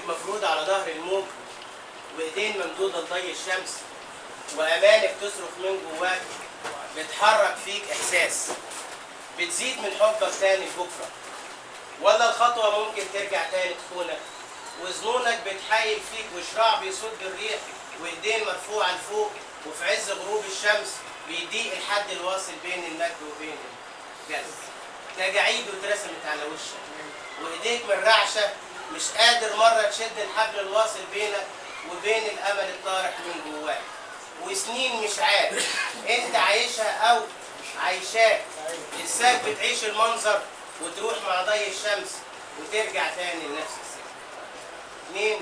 مفروض على ظهر الموج، وايدين ممدوده لضي الشمس، وامانك تصرخ من جواك، بتحرك فيك احساس بتزيد من حبك تاني لبكرة، ولا الخطوة ممكن ترجع تاني تخونك، وظنونك بتحايل فيك، وشراع بيصد الريح، وايدين مرفوعة لفوق، وفي عز غروب الشمس بيضيق الحد الواصل بين المجد وبين الجزء. تجاعيد واترسمت على وشك، وايديك من رعشه مش قادر مرة تشد الحبل الواصل بينك وبين الامل الطارح من جواك، وسنين مش عارف انت عايشها او عايشاك، لساك بتعيش المنظر وتروح مع ضي الشمس وترجع تاني لنفس السكة. 2،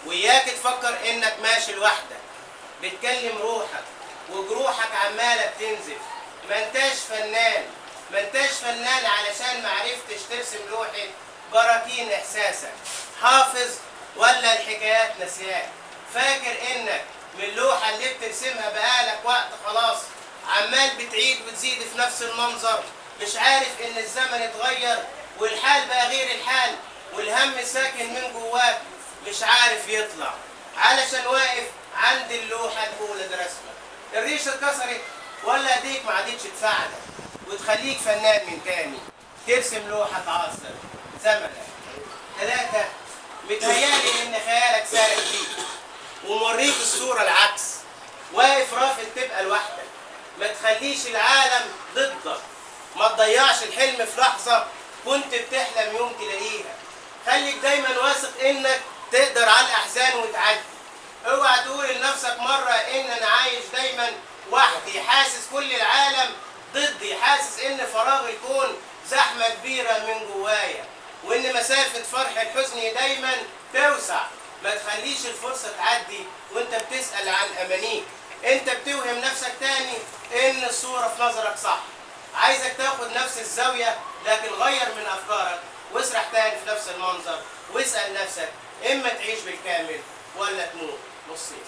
وياك تفكر انك ماشي لوحدك، بتكلم روحك وجروحك عماله بتنزف، ما انتاش فنان، ما انتاش فنان علشان ما عرفتش ترسم لوحة براكين احساسك، حافظ ولا الحكايات نسياك، فاكر انك من اللوحة اللي بترسمها بقالك وقت خلاص عمال بتعيد وتزيد في نفس المنظر، مش عارف ان الزمن اتغير والحال بقى غير الحال، والهم ساكن من جواك مش عارف يطلع علشان واقف عند اللوحة الاولى درسمه. الريشة اتكسرت ولا ايديك ما عادتش تساعدك وتخليك فنان من تاني ترسم لوحة تعاصر زمنك. 3، متهيألي ان خيالك سارح فيك وموريك الصورة العكس، واقف رافض تبقى لوحدك، ما تخليش العالم ضدك، ما تضيعش الحلم في لحظة كنت بتحلم يوم تلاقيها، خليك دايما واثق انك تقدر على الاحزان وتعدي، اوعى تقول لنفسك مرة ان انا عايش دايما وحدي، حاسس كل العالم ضدي، حاسس ان فراغ الكون زحمة كبيرة من جوايا، وان مسافة فرح الحزن دايما توسع، ما تخليش الفرصة تعدي وانت بتسأل عن امانيك، انت بتوهم نفسك تاني ان الصورة في نظرك صح، عايزك تاخد نفس الزاوية لكن غير من افكارك واسرح تاني في نفس المنظر، واسأل نفسك اما تعيش بالكامل ولا تموت نصين.